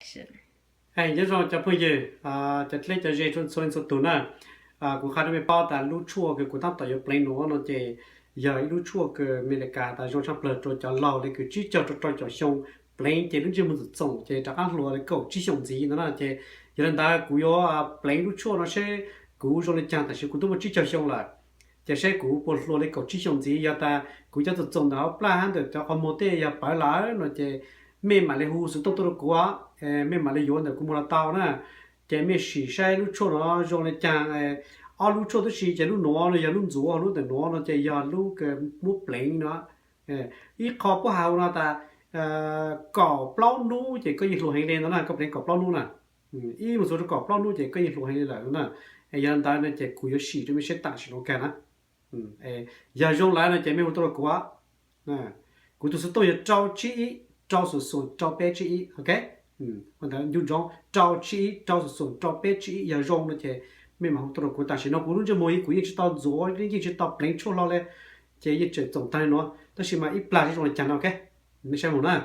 Nyob zoo cov phooj ywg, cov dleb cov ze txhua leej txhua tus na. Kuv qha rau mej paub tas lub tshuaj kws kuv tab tom yuav pleev nuav no ces yog ib lub tshuaj kws Amelikas tas zoo tshaj plawg rua cov laug le kws tsib caug rau rau caum xyoo pleev ces lub ntsej muag txoom txoom ces rov qab hluas le kaum tsib xyoos ntxiv no na. Ces yog le ntawd kuv yuav pleev lub tshuaj no seb kuv zoo le caag, tam sim kuv twb muaj tsib caug xyoo lawm, ces seb kuv puas hluas le kaum tsib xyoos ntxiv. Yog tas kuv cov txoom txoom ntawm hauv plaj hab ntawm cov qhov muag tej yog pawv lawm no ces mej mam le hu xov tooj tuaj rau kuv, mej mam le yuav ntawm kuv muag los tau na. Ces mej sim saib lub tshuaj no zoo le caag. Ob lub tshuaj tib si ces lub nuav no yog lub ntxuav, lub ntawm nuav no ces yog lub kws muab pleev no. Ib qho puab has no tas kaum plaub nub ces koj yeej hluas heev le no na, koj pleev kaum plaub nub na. Ib mus txug rau kaum plaub nub ces koj yeej hluas heev le lawm no na. Yog ntawd no ces kuv yuav sim rau mej saib tam sim no kag na. Yog zoo lawm no ces mej hu tuaj rau kuv. Kuv tus xov tooj yog rau tsib ib rau xoom xoom rau peb tsib ib, ok. Ua ntawd ncu ntsoov, rau tsib ib rau xoom xoom rau peb tsib ib, yog zoo no ces mej mam hu tuaj rau kuv. Tam sim no kuv lub ntsej muag kuv yeej tsis tau ntxuav, yeej tsis tau pleev tshuaj hlo le, ces yeej tseem txoom tag le nuav, tab sis mas ib plag seb zoo le caag no, ok. Mej saib mus na.